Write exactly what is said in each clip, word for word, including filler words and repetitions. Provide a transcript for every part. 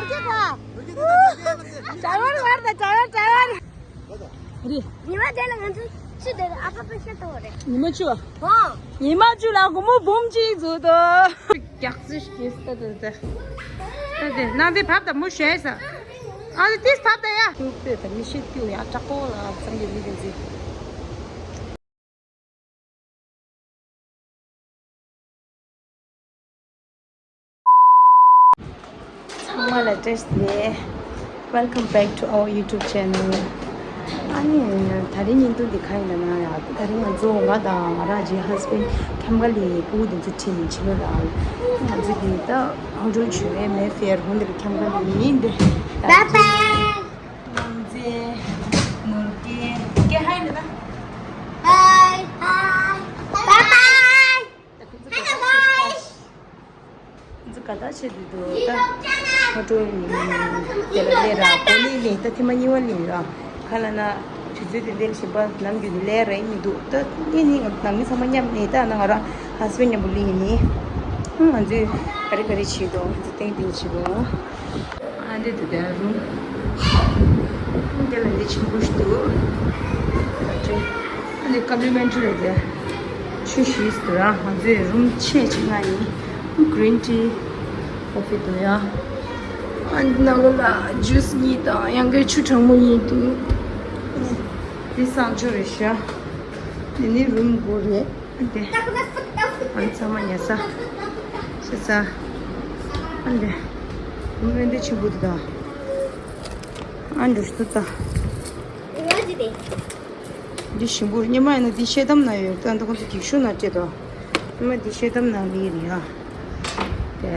ཅི་ད། ཌ་རའི་བར་དང་ཌ་རའི་ཌ་རའི་བར། རེད། ཉི་མ་དེ་ལ་ང་ཚོ་ཅི་དེ་ཨ་ཕ་ཕ་ཤ་ཏོ་རེད། ཉི་མ་བཅུ། ཨོ། ཉི་མ་བཅུ་ལ་སྒོར་མོ་འབུམ་གཅིག་བཟོས་ཏོ། རྒྱག་རྩིས་ཀྱིས་ད་དེ་དེ། ད་དེ་ནང་དེ་བབ་དང་མོ་ཞེས་ས། ཨ་དེ་དེས་བབ་དང་ཡ། ཁྱུག་པོས་ད་མི་ཤེས་ཀྱུ་ཡ་དྲག་པོ་ལ་ཚང་གི་མི་དེ་ཚེ། ཚང་མ་ལ་བཀྲ་ཤིས་བདེ་ལེགས། Welcome back to our YouTube channel. ཨ་ནི་ད་རིང་བརྙན་ཐུང་འདི་ག་ཡིན་ལབ་ན་ཡ། ད་རིང་ང་ཚོ་ང་དང་ང་རང་གི་ཧ་སི་བེན་ཁམས་ཁ་ལི་ཕྲུ་གུ་འདི་ཚོ་ཁྲིད་ནས་ཕྱི་ལོགས་ལ། ང་ཚོ་འདི་ད་ཨང་ཀྲོལ་བྱོས་རེད། མེ་ཕེར་ཧོན་འདིར་ཁམས་ཁ་ལི་ཡིན་འདི། Bye bye. ནོར་སྐལ་སྐལ་ཧའི་ལབ་ན། Hi, hi. Bye bye. Hello, guys. ང་ཚོ་ག་ད་བྱེད་དུ་འདུག་ད། ཧོ་ཀྲུའུ་དེ་ལ་སླེབས་ར་གོ་ལི་ལི་ད་ཐེངས་མ་གཉིས་པ་ལི་ར། ག་ལབ་ན་དུས་ཚོད་དེ་འདྲ་ཞིག་པ་ནམ་རྒྱུན་ནས་སླེབས་ར་ཡིན་མི་འདུག་ད་ངེད་གཉིས་ནང་མི་ཚང་མ་མཉམ་ནས་ད་ང་རང་ཧ་སི་བེན་མཉམ་པོ་སླེབས་ཡིན། ང་ཚོས་ག་རེ་ག་རེ་བྱེད་འདུག་ང་ཚོ་ཏིང་ཏིང་བྱེད་འདུག་ཨ་འདི་དུ་དེ་རུང་། འདི་ལ་འདི་ཆེན་པོ་ཞིག་འདུག་ཨ་འདི་ཀོམ་པི་ལི་མེན་ཊི་རི་རེད་དེ། ཆུ་ཞིག་འདུག་ར། ང་ཚོའི་རུམ་ཆེ་ཆེ་ལྔ་ཡིན། གྷི་རིན་ཊི་ཀོ་ཕི་འདུག་ཡ། ཨ་འདི་ནང་ལོགས་ལ་ཇུས་གཉིས་དང་ཡང་གི་ཆུ་གྲང་མོ་གཉིས་འདུག་འདི་གསང་སྤྱོད་རེད་ཤག་འདི་ནི་རུམ་དགུ་རེད། འདི། ཨ་ཚང་མ་ཉལ་ས། ཤི་ས། ཨ་འདི། སྨན་འདི་ཆེན་པོ་འདི་དང་། ཨ་འདི་ཤི་ས། འདི་ཞིམ་པོ་རེད། སྔོན་མ་ཡིན་ན་འདི་ཤེལ་དམ་ན་ཡོད། ད་ལྟ་ཁོང་ཚོ་འགྱིག་ཤོག་ན་སྤྲད་དོ། སྔོན་མ་འདི་ཤེལ་དམ་ན་ལི་རེད་ཡ། དེ།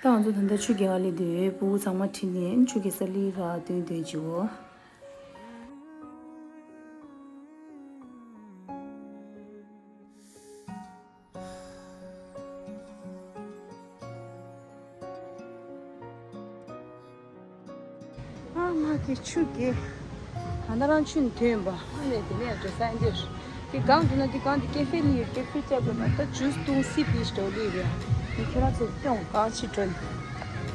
ད་ང་ཚོ་ད་ལྟ་ཆུ་རྐྱལ་ག་ལི་འདི་ཡོད། ཕྲུ་གུ་ཚང་མ་ཁྲིད་ནས་ཆུ་རྐྱལ་ས་ལི་ར་སྟོན་སྟོན་བྱེད་འོ། ཨ་མ་གི་ཆུ་གི། ད་ནི་རང་ཆུ་ནི་ཐོན་པ། ཨ་ནི་དེ་ནས་འགྲོ་ས་འདིར། དེ་གང་འདུག་ན་དེ་གང་དེ་ཀེ་ཧྥེ་ལི་ཡོད། ཀེ་ཧྥེ་བཅར་དགོས་ན་ད་ཇུས་བཏུང་སི་པིས་འགྲོ་ལི་རེད། ནི་ཁྱོད་རང་ཚོ་སྟོན་གང་ཕྱིར་འགྲོ་ནི།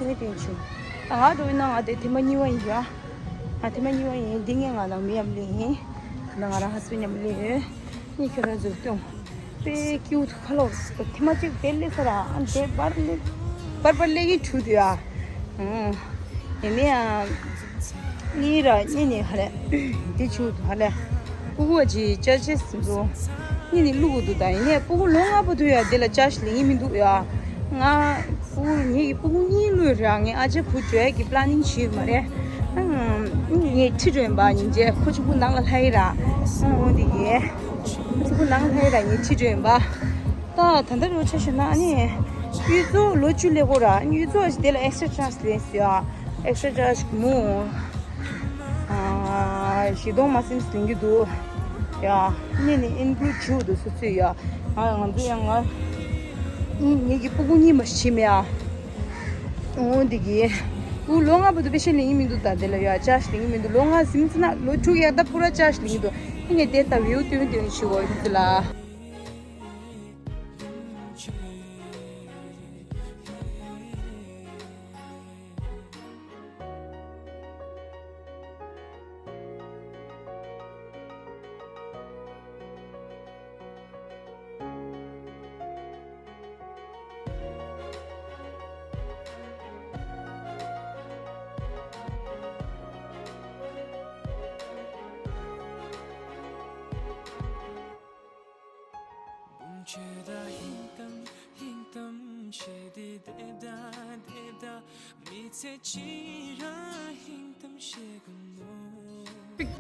དེ་ནས་དེ་ཆུ། ད་ང་འགྲོ་ཡིན་ན་ང་དེ་ཐེངས་མ་གཉིས་པ་ཡིན་ཡ། ང་ཐེངས་མ་གཉིས་པ་ཡིན། འདི་ངས་ང་ནང་མི་ཡམ་ལི་ཡིན། ད་ནི་ང་རང་ཧ་སི་བེན་ཡམ་ལི་ཡོད། ནི་ཁྱོད་རང་ཚོ་སྟོན། པེ་ཀིའུ་ཁ་ལོ། ཐེངས་མ་གཅིག་དེ་སླེབས་ས་ར། ཨ་དེ་པར་སླེབས། པར་པར་སླེབས་ཀྱི་འཁྲུག་དུས་ཨ། ཨང་། ཡིན་ནའི་ཨ། གཉིས་ར་གཉིས་ནི་ཧ་ལས། དེ་ཆུ་ཧ་ལས། ཕྲུ་གུ་ཅི་ཅ་ཆེ་སི་འཛོ། གཉིས་ནི་བླུག་གི་འདུག་ད་ཡིན་ནའི་ཕྲུ་གུ་ལོ་ལྔ་པོ་དུ་ཡ་དེ་ལ་ཅ་ཞིག་ལེན་གྱི་མི་འདུག་ཡ། ང་ཕྲུ་གུ་ངེད་ཀྱི་ཕྲུ་གུ་གཉིས་ལོས་ར། ངས་ཨ་ཅེ་བུ་བྲོས་ཀྱི་པ་ལ་ནིང་བྱས་མ་རེད། ཨང་། ངས་ཁྲིད་འགྲོ་ཡིན་པ་ཉིན་རྗེས་ཁོ་ཆུ་བུ་ནང་ལ་ལྷ་ཡི་ར། ཨང་། འོ་འདི་གས། ཚོགས་ནང་ལྷའི་ར་ཉིན་ཁྲིད་འགྲོ་ཡིན་པ། ད་ད་ལྟ་རོ་ཆ་ཞུ་ན་ནི། གཡུ་མཚོ་ལོ་བཅུ་ལས་གོ་ར། གཡུ་མཚོ་ཞིག་དེ་ལ་ཨེག་སི་ཊ་ཅར་ཇི་ལེན་སི་ཡ། ཨེག་སི་ཊ་ཅར་ཇི་མོ། ཨ་བཞི་སྟོང་མ་ཟིན་ཟིན་གྱི་འདུག་ཡ། ནི་ནི་ཨིན་ཀུ་ལུ་ཌི་བྱུག་འདུག་སུ་ཚོད་ཡ། ང་ང་ཚོ་ཡང་ང་། ངེད་ཀྱི་ཕྲུ་གུ་གཉིས་མ་ཤི་མེད་ཡ། འོ་འདི་གི། ཕྲུ་གུ་ལོ་ལྔ་བར་དུ་པེ་ཤེ་ལེན་གྱི་མི་འདུག་ད་དེ་ལ་ཡ་ཅ་ཞིག་ལེན་གྱི་མི་འདུག་ལོ་ལྔ་ཟིན་ཚེ་ན་ལོ་དྲུག་ཡར་ད་པུ་ར་ཅ་ཞིག་ལེན་གྱི་འདུག་ཨ་ནི་དེ་ལྟ་བུའི་སྟོན་སྟོན་ཞུ་བ་ཡིན་ཚུལ་ལ།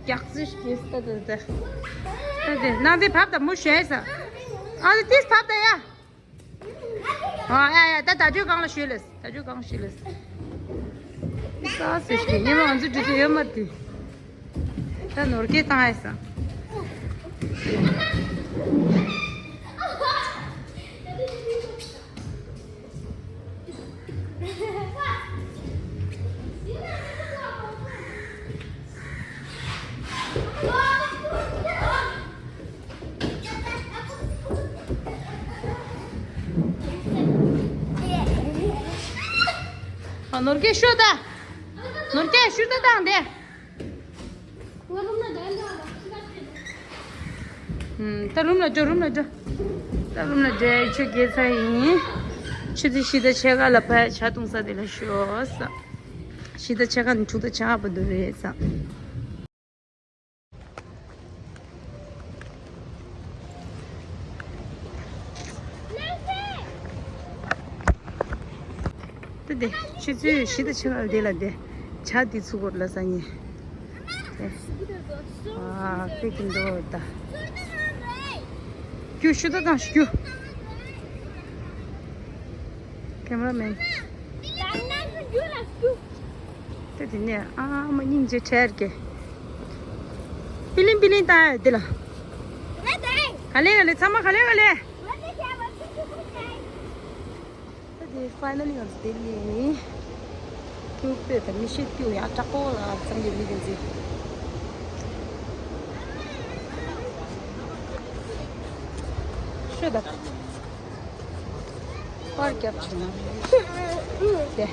རྒྱག་རྩིས་ཀྱིས་ད་ད་ད། ད་དེ་ནང་དེ་བབ་ད་མོ་ཞེས་ས། ཨ་དེ་དེས་བབ་ད་ཡ། ཨ་ཡ་ཡ། ད་ད་ཅོ་གང་ལ་ཞུས་ལས། ད་ཅོ་གང་ཞུས་ལས། ས་སུ་ཞིག་ཉི་མ་ང་ཚོ་འགྲོ་རྒྱུ་ཡོད་མ་དེ། ད་ནོར་སྐལ་བཏང་ཡ་ས། ནོར་རྒྱས་ཤོད་ད། ནོར་རྒྱས་ཤོད་ད་དང་དེ། ཨུམ། ད་རུམ་ལ་འགྲོ། རུམ་ལ་འགྲོ། ད་རུམ་ལ་འགྲོ། ཆུ་རྒྱས་ཚར་ཡིན། ཆུ་ཚོད་བཞི་དང་ཕྱེད་ཀ་ལ་ཕར་ཇ་བཏུང་ས་དེ་ལ་ཤོག་ཟེར། བཞི་དང་ཕྱེད་ཀ་ནས་དྲུག་དང་ཕྱེད་ཀ་བར་དུ་རེད་ཟེར། ད་དེ་ཆུ་ཚོད་བཞི་དང་ཕྱེད་ཀ་དེ་ལ་དེ་ཇ་དེ་ཚུགས་སྐོར་ལ་ཟ་ངེས། ཨ་ཕེབས་ཀྱི་འདུག་ད། རྒྱུགས་ཤུགས་ད་དང་རྒྱུགས། ཀེམ་ར་མེན། ད་དེ་ནས་ཨ་མ་སྙིང་རྗེ་ཁྲེལ་གི། པི་ལིང་པི་ལིང་བཏང་ཡོད་དེ་ལ། ག་ལེ་ག་ལེ། ཚང་མ་ག་ལེ་ག་ལེ། ད་དེ་ཕའི་ནལ་ལི་ང་ཚོ་དེ་ནས་ཀྱུ་པེ་དང་མི་ཤེས་ཀྱུ་ཡ་དྲག་པོ་ལ་ཙམ་གྱི་མི་དེ་ཚོས་ཤོད་ད། པར་རྒྱབ་བྱུང་ན། དེ།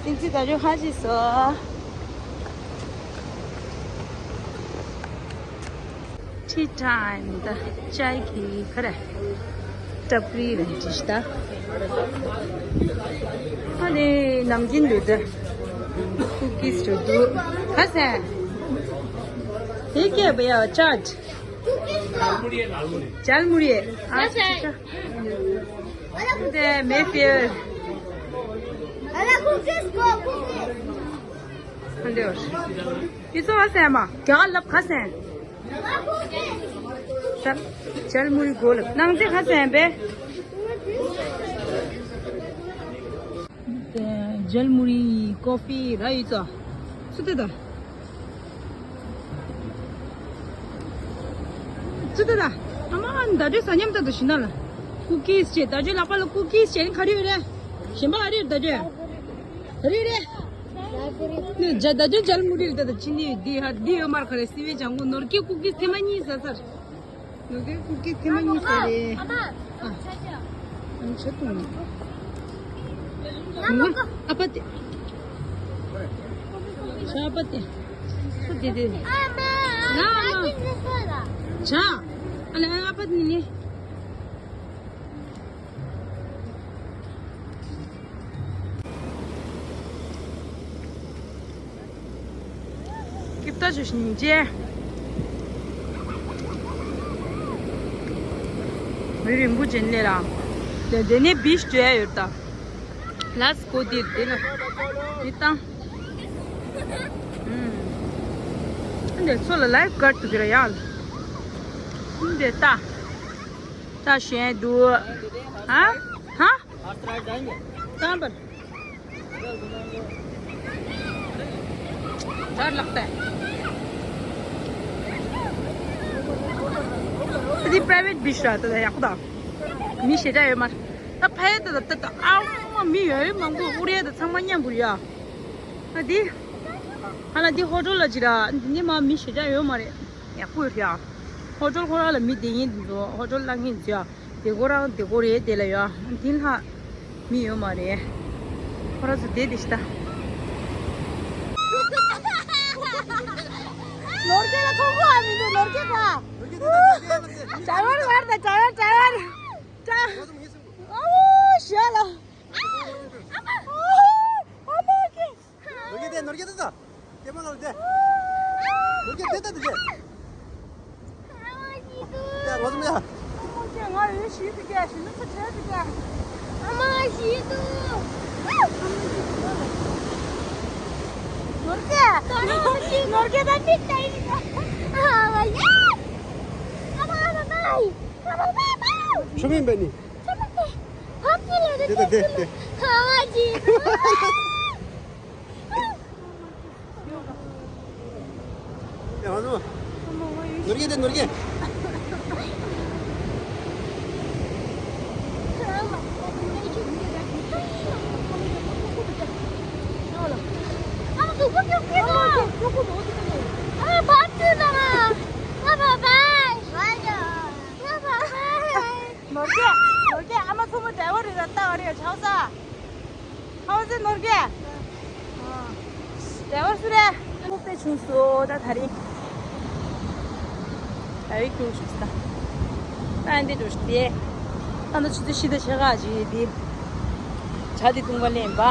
སྲིད་རྩེ་ད་ཅོ་ཧ་ཅི་སོ། Tea time. ད་ཅའི་གི་ཁ་ར་ཏ་པི་རི་རེད་ཅི་ཤི་ད། ཨ་ནི་ནམ་རྒྱུན་འདུག་ད། ཀུ་ཀིས་འདུག་འདུག་ག་ཟེ། དེ་སྐད་པ་ཡ་ཅཱཊ། ཇལ་མུ་རི། ཨ་ཅི་ཅི། དེ་མེ་ཕིར། འདི་ཚོ་ཨ་སེ་མ་རྒྱ་ལབ་ཁ་སེ། ཇལ་མུ་རི་གོ་ལབ་ནང་དེ་ཁ་སེ་བེ། ཇལ་མུ་རི་ཀོ་ཕི་ར་ཡི་ཚོ། སུ་དེ་ད། ཅི་ད་ད། ཨ་མ་ད་དུས་ས་ཉམས་ད་དུ་ཤི་ན་ལ། ཀུ་ཀིས་བྱེད། ད་དུས་ལག་པ་ལ་ཀུ་ཀིས་བྱེད་ནི་ག་རེ་ཡོད་རེད། གཞན་པ་ག་རེ་ཡོད་ད་དུས། ག་རེ་ཡོད་རེད། ནི་ཇ་ད་དུས་ཇལ་མུ་རི་ལ་ད་ད་ཅི་ནི་འདི་ཧ་འདི་ཡོད་མར་ག་རེ་སི་བེ་ཇང་གུ་ནོར་གི་ཀུ་ཀིས་ཐེ་མ་གཉིས་ཟ་ཚར། ནོར་གི་ཀུ་ཀིས་ཐེ་མ་གཉིས་ཟ་རེད། ཨ་མ། ཨ་ཆ་ཏུང་། ཨ་པ་ཏི། ཆ་པ་ཏི། སུ་དེ་དེ། ཨ་མ། ང་ཨ་མ། ཆ། ཨ་ལ་ཨ་པ་ཏི་ནི། ཀིབ་ཏ་ཞུ་ཤིན་ཅེ། མི་རིང་པོ་ཅན་ལས་ལ། དེ་དེ་ནས་བིཤ་བྲོས་ཡོད་ད། ལས་ཀོ་དེ་དེ་ལ། དེ་ད། ཨུམ། འདི་ཚོ་ལ་ལའིབ་གར་དུ་གི་ར་ཡ། འདི་ད། ད་ཞེན་དུ། ཧ། ཧ། ད་པར། ད་ལག་ཏེ། འདི་པ་རའི་ཝེཊ་བིཤ་ར་ད་ད་ཡག་པོ་ད། མི་ཞེ་དྲག་ཡོད་མ་རེད། ད་ཕ་ཡ་ད་ད་ད་ད་ཨ་མ་མི་ཡོད་ཡོད་མང་པོ་ཨུ་རེ་ད་ཚང་མ་མཉམ་པོ་ཡ། ཨ་འདི། ཧ་ལ་འདི་ཧོ་ཊལ་ལ་ཅི་ར་འདི་ནི་མ་མི་ཞེ་དྲག་ཡོད་མ་རེད། ཡག་པོ་ཡོད་རེད་ཡ། ཧོ་ཊལ་ཁོ་ར་ལ་མི་བསྡད་ཡིན་འདི་ཚོ་ཧོ་ཊལ་བླངས་ཡིན་ཚོ་ཡ། དེ་ཁོ་རང་དེ་ཁོ་རེད་དེ་ལ་ཡ། འདི་ལྷག་མི་ཡོད་མ་རེད། ཁོ་ར་ཚོ་བསྡད་དེ་ཤི་ད། ནོར་རྒྱས་ལ་ཐོག་པོ་ཨ་མི་འདུག་ནོར་རྒྱས་ད། ཌ་རའི་ཝར་ད་ཌ་རའི་ཝར་ཌ་རའི་ཝར། ཨོ་ཞེ་ལ། ཨ་མ་ཀི། ནོར་རྒྱས་དེ་ནོར་རྒྱས་དེ་ད། སྐྱེས་མ་ལ་དེ། ནོར་རྒྱས་དེ་ད་དེ་དེ། ཡ་ལོ་ཙམ་ཡ། ཨ་མ་ཀི་ང་ཡོད་ཤི་དེ་ག་ཤི་ན་ཁ་ཆེ་དེ་ག་ཨ་མ་ཤི་དུ། ནོར་རྒྱས། ནོར་རྒྱས་ད་ཏིག་ཏའི་དེ་ག་ཨ་མ་ཡ། ཨ་མ་ཨ་མ་ཨ་མ་ཨ་མ། ཆུ་མིན་པ་ནི། ཆུ་མིན་པ། ཕབ་ཀྱི་ལ་དེ་དེ་དེ་དེ། ཨ་མ་ཤི་དུ། ཡ་ང་ཚོ། ནོར་གྱི་དེ་ནོར་གྱི། ནོར་གྱི་ནོར་གྱི་ཨ་མ་ཚོ་མོ་ཌ་རའི་ཝར་རེད་ད་ལྟ་བ་རེད་ཆའོ་ས། ཧའོ་ཟེ་ནོར་གྱི། བདེ་བར་སུ་རེད། ཁོ་དཔེ་བྱུང་སོ་ད་ད་རིང་། ད་རིང་ཁྱུང་བྱུང་སོ་ད། ད་འདི་འགྲོ་ཤི་དེ། ད་ནི་ཆུ་ཚོད་བཞི་དང་ཕྱེད་ཀ་ཅིག་འདི། ཇ་འདི་བཏུང་བ་ལེན་པ།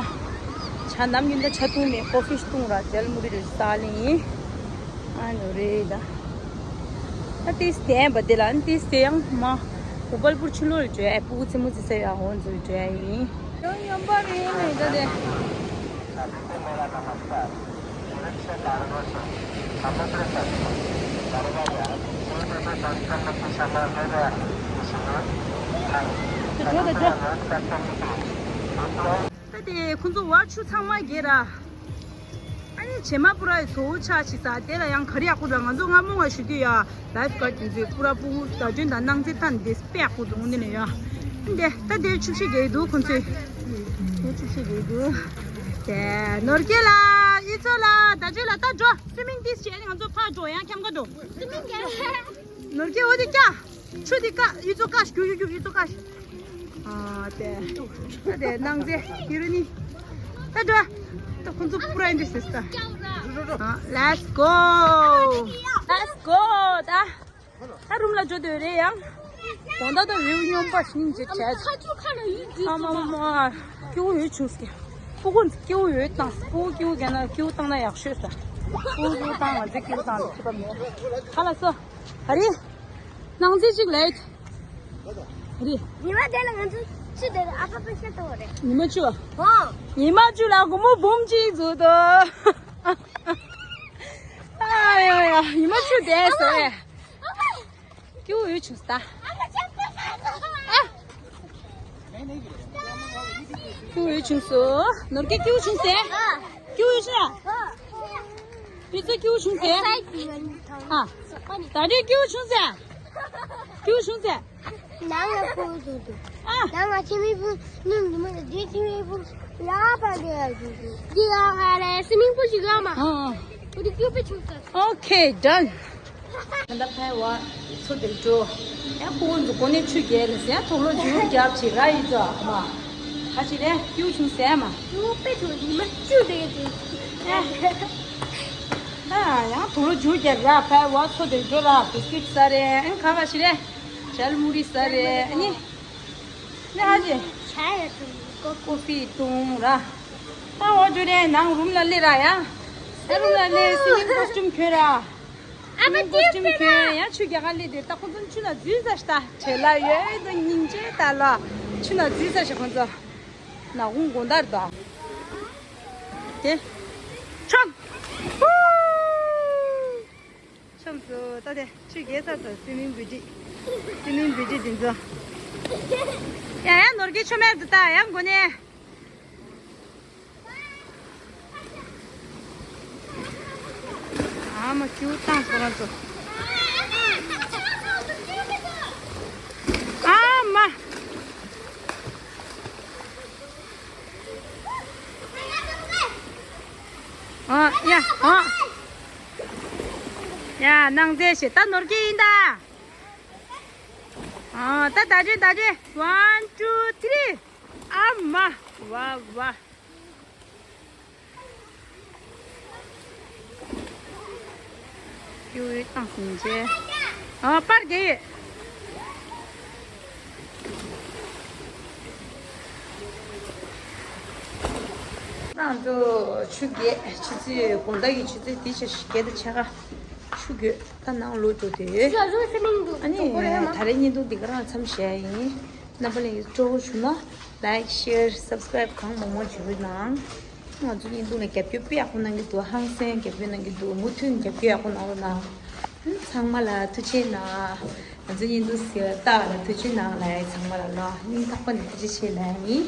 ཇ་ནམ་རྒྱུན་ད་ཇ་བཏུང་མེད། ཀོ་ཕི་བཏུང་ར་ཇལ་མུ་རི་རེ་ས་ལེན་ཡིན། ཨ་ནི་རེད་ད། ད་ཏིས་དེ་བ་དེ་ལ་ཏིས་དེ་ཡང་མ། གོ་པལ་པུར་ཆུ་ལོར་བྲོས་ཨེ་སྤུ་གུ་ཚེ་མོ་ཚེ་ས་ཡ་ཧོན་ཚོ་བྲོས་ཨེ་ཡིན། ཡང་ཡོང་པ་རེད་ནི་ད་དེ། འགྲོ་ད་འགྲོ། ད་དེ་ཁོང་ཚོ་བར་ཆུ་ཚང་མ་རྒྱས་ར། ཨ་ནི་བྱེ་མ་པུ་ར་ཡི་བཟོ་བོ་ཆགས་ཤིག་ས་དེ་ལ་ཡང་ག་རེ་ཡག་པོ་འདུག་ང་ཚོ་སྔ་མོ་ང་ཞུ་དུས་ཡ་ལའིཕ་གར་དེ་ཚོས་པུ་ར་པུ་གུ་བརྡ་སྐྱོན་དང་སྣང་ཚེ་ཐན་དེ་དཔེ་ཡག་པོ་འདུག་འདི་ནས་ཡ། འདི་ད་དེ་ཆུ་བཞི་རྒྱག་འདུག་ཁོང་ཚོས། དེ་ཆུ་བཞི་རྒྱག་འདུག་དེ་ནོར་རྒྱས་ལ་ཡི་ཚོ་ལ་ད་ཅོ་ལ་ད་འགྲོ། སི་མིང་ཏིས་བྱས་ནས་ང་ཚོ་ཕར་འགྲོ་ཡང་ཁྱམས་ཁ་འགྲོ། སི་མིང་རྒྱག་ནོར་རྒྱས་འོ་དེ་ཀྱ། ཆུ་དེ་ཀ་ཡི་ཚོ་ཀ་ཞིག་རྒྱུག་རྒྱུག་ཡི་ཚོ་ཀ་ཞིག་ཨ་དེ། ཨ་དེ་ནང་ཚེ་ཡི་རུ་ནི། ད་འགྲོ། ད་ཁོང་ཚོ་པུ་ར་ཡིན་དེ་སིས་ད། ཨ། Let's go. Let's go. ད། ད་རུམ་ལ་འགྲོ་འདོད་རེད་ཡང་། དོན་དག་ད་བེའུ་སྨྱོན་པ་ཞིག་ཅིག་བྱས། ཨ་མ་མ། སྐྱེ་བོ་ཡོད་བྱུང་སྐྱེ། སྤུ་གུ་སྐྱེ་བོ་ཡོད་བཏང་སྤུ་གུ་སྐྱེ་བོ་གན་ན་སྐྱེ་བོ་བཏང་ན་ཡག་ཤོས་ས། སྤུ་གུ་སྐྱེ་བོ་བཏང་ང་ཚོའི་སྐྱེ་བོ་བཏང་ནས་ཁྱད་པར་མེད། ཧ་ལ་སོ། ཨ་རི། ནང་ཚེ་གཅིག་ལས། རི། ཉི་མ་དེ་ལ་ང་ཚོ་ཅི་དེ་ཨ་ཕ་ཕ་ཤེས་ཏོ་རེད། ཉི་མ་བཅུ། ཨོ། ཉི་མ་བཅུ་ལ་སྒོར་མོ་འབུམ་གཅིག་བཟོ་ཏོ། ཨ་ཡ་ཡ་ཉི་མ་བཅུ་དེ་ཟེར། ཨ་ཕ། སྐྱེ་བོ་ཡོད་བྱུང་ས། ཨ། སྐྱེ་བོ་ཡོད་བྱུང་སོ། ནོར་སྐྱེ་སྐྱེ་བོ་བྱུང་ཟེར། སྐྱེ་བོ་ཡོད་བྱུང་ས། ཡོད་ཚད་སྐྱེ་བོ་བྱུང་ཟེར། ཨ། ད་རེས་སྐྱེ་བོ་བྱུང་ཟེར། སྐྱེ་བོ་བྱུང་ཟེར། ནང་ལ་ཕུག་སོང་འདུག་ཨ། ནང་ལ་ཁྱིམ་མི་ཕུག་སྙིང་ཉི་མ་ལ་འདི་ཁྱིམ་མི་ཕུག་ཡག་པ་འདི་ཡག་འདུག་འདི་ཡག་ཧ་ལས་སི་མིང་པུལ་ཞིག་ཡོད་མ། ཨ། འོ་འདི་སྐྱུག་པའི་ཆུ་ཚ། Okay, done. ད་ལྟ་ཕའི་བ་མཚོ་དེར་འགྲོ། ཡང་ཁོ་བོ་ཚོ་གོ་ནས་ཆུ་རྒྱལ་ལ་ཟེར་དོག་ལོ་རྒྱུག་རྒྱབ་ཅིག་ར་ཡི་ཙོ་མ། ཁ་ཅིག་རེ་སྐྱུག་བྱུང་ཟེར་མ། སྐྱུག་པའི་ཆུ་ཉི་མ་བཅུ་དེ་དེ། ཨ། ཡང་དུག་ལོག་འཇུ་རྒྱབ་ར་ཕའི་བ་མཚོ་དེ་འགྲོ་ར་བིས་ཀིཊ་ཟ་རེ་ཨན་ཁ་ཁ་ཞིག་རེ། ཇལ་མུ་རི་ཟ་རེ་ཨ་ནི། ནི་ཧ་ཅི། ཆ་ཡ་ཀོ་ཀོ་ཕི་བཏུང་ར། ད་འོ་འཇུ་རེ་ནང་རུམ་ལ་སླེབས་ར་ཡ། ཨ་རུམ་ལ་སླེབས་སི་མིང་ཀོ་སི་ཊུམ་གྱོན་ར། ཨ་ཕ་སི་མིང་ཀོ་སི་ཊུམ་གྱོན་ཡ་ཆུ་རྒྱག་ག་སླེབས་དེ་ད་ཁོ་ཚོ་ཆུ་ན་འཛུལ་ས་ཤི་ད་བྲེལ་ལ་ཡོད་དོ་སྙིང་རྗེ་ད་ལ་ཆུ་ན་འཛུལ་ས་ཤི་ཁོ་ཚོ། ནག་ཁུང་དགོང་དར་དོ། དེ། ཆོམ། ཧུ། ཆོམ་སོ་ད་དེ་ཆུ་རྒྱས་ཚར་སོ་སི་མིང་བུ་ཏི། སི་མིང་བུ་ཏི་དེ་ཚོ། ཡ་ཡ་ནོར་གྱི་ཆོ་མེད་དུ་ད་ཡ་མགོ་ནས། ཨ་མ་ཁྱིའུ་བཏང་སོང་ར་ཚོ། ཨ་མ། ཨ་ཡ་ཨ། ཡ་ནང་རྫས་ཤིག་ད་ནོར་གྱི་ཡིན་ད། ཨ་ད་ད་ཅི་ད་ཅི། One, two, three. ཨ་མ། ཝ་ཝ། ཡུ་ཡུ་བཏང་སོང་རྗེས། ཨ་པར་རྒྱག་ཡོད། ང་ཚོ་ཆུ་རྒྱས་ཆུ་ཚོད་དགོང་དག་གི་ཆུ་ཚོད་དེ་ཆ་བརྒྱད་དང་ཕྱེད་ཀ་ཆུ་རྒྱས་ད་ནང་ལོག་འགྲོ་དུས། ཨ་ནི་ད་རེས་བརྙན་ཐུང་འདི་ག་རང་མཚམས་བཞག་ཡིན། རྣམ་པ་ལྷན་རྒྱས་སྤྲོ་བོ་བྱུང་ན་ལའིཀ་ཤེར་སབ་སི་ཀ་རའིབ་གང་མང་མང་བྱེད་རོགས་གནང་། ང་ཚོ་བརྙན་ཐུང་ལ་རྒྱབ་སྐྱོར་དཔེ་ཡག་པོ་གནང་གི་འདུག་ཧང་སང་རྒྱབ་སྐྱོར་གནང་གི་འདུག་མུ་མཐུད་རྒྱབ་སྐྱོར་ཡག་པོ་གནང་རོགས་གནང་། ཚང་མ་ལ་ཐུགས་རྗེ་གནང་། ང་ཚོ་བརྙན་ཐུང་གཟིགས་ལྟ་བ་ལ་ཐུགས་རྗེ་གནང་ལབ་ཡ་ཚང་མ་ལ་ལོ་སྙིང་ཐག་པ་ནས་ཐུགས་རྗེ་ཆེ་ལབ་ཡ་ཡིན།